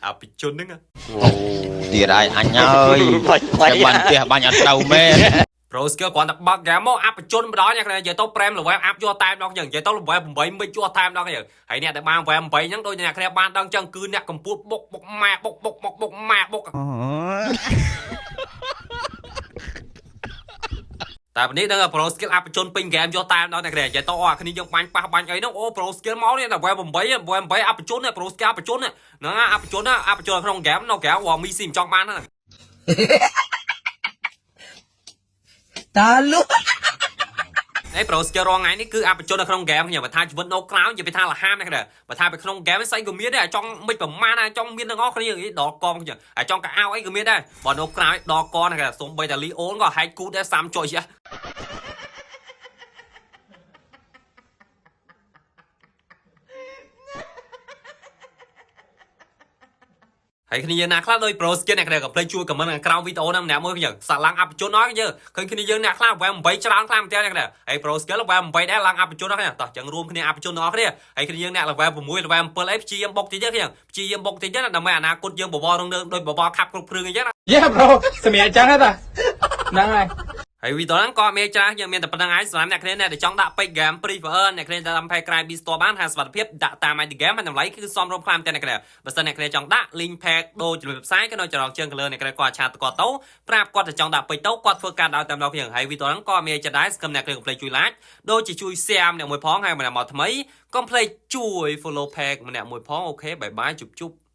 អភិជនហ្នឹង ទៀតហើយអញហើយតែបាញ់ផ្ទះបាញ់អត់ត្រូវមែន Pro skill គ្រាន់តែបើក game មកអបជនម្ដងអ្នកនិយាយទៅ prem level up យកតែម្ដងចឹងនិយាយទៅ level 8មិនយកតែម្ដងចឹងហើយអ្នកដែលបាន level 8ហ្នឹងដូចអ្នកគ្នាបានដឹងចឹងគឺអ្នកកម្ពុជាបុកបុកម៉ែបុកបុកបុកបុកម៉ែបុកតែនេះដឹង Pro skill អបជនពេញ game យកតែម្ដងអ្នកគ្នានិយាយទៅអស់គ្នាយើងបាញ់ប៉ះបាញ់អីហ្នឹងអូ Pro skill មកនេះដល់ level 8 level 8អបជន Pro skill អបជនហ្នឹងអបជនអបជនក្នុង game នៅក្រៅវ៉ាមីស៊ីមិនចង់បានហ្នឹង តាលុ នេះ Pro skill រងថ្ងៃនេះគឺអបជននៅក្នុង game ខ្ញុំបើថាជីវិតនៅក្រៅនិយាយពីថាលហាមនេះដែរបើថាពីក្នុង game ស្អីក៏មានដែរចង់មិនប្រមាណចង់មានទាំងអស់គ្នាដល់កងខ្ញុំហើយចង់កៅអៅអីក៏មានដែរបើនៅក្រៅដល់កនេះគេសំបីតាលីអូនក៏ហែកគូតដែរសាំចុយចេះហើយគ្នាយើងណាខ្លះដោយ Pro Skin អ្នកគ្នាក៏ភ្លេចជួយ comment ខាងក្រោមវីដេអូហ្នឹងម្នាក់មួយខ្ញុំសាក់ឡើងអបជនអស់យើងឃើញគ្នាយើងអ្នកខ្លះ level 8ច្រើនខ្លាំងមែនទែនអ្នកគ្នាហើយ Pro Skill level 8ដែរឡើងអបជនអស់គ្នាតោះចឹងរួមគ្នាអបជនទាំងអស់គ្នាហើយគ្នាយើងអ្នក level 6 level 7អីព្យាយាមបុកតិចទៀតខ្ញុំព្យាយាមបុកតិចទៀតដើម្បីអនាគតយើងបវររុងរឿងដូចបវរខាប់គ្រប់គ្រឿងអញ្ចឹងណា Yeah bro សម្រាប់ចឹងហ៎តាហ្នឹងហើយ ហើយវីដេអូហ្នឹងក៏មានច្រើនយើងមានតែប៉ុណ្្នឹងហើយសម្រាប់អ្នកគ្នាអ្នកដែលចង់ដាក់ពេជ្រ game Free Fire អ្នកគ្នាតាម page ក្រៅ B Store បានហាសុវត្ថិភាពដាក់តាម ID game ហើយតម្លៃគឺសមរម្យខ្លាំងតែអ្នកគ្នាបើសិនអ្នកគ្នាចង់ដាក់ link page ដូចជា website ក៏នៅចំណងជើងកលើអ្នកគ្នាគាត់ chat គាត់ទៅប្រាប់គាត់ទៅចង់ដាក់ពេជ្រទៅគាត់ធ្វើការដល់តាមដល់គ្នាហើយវីដេអូហ្នឹងក៏មានចិត្តដែរសង្ឃឹមអ្នកគ្នាកុំភ្លេចជួយ like ដូចជាជួយ share ម្នាក់មួយផងហើយម្នាក់មកថ្មីកុំភ្លេចជួយ follow page ម្នាក់មួយផង OK bye bye ជប់ជប់។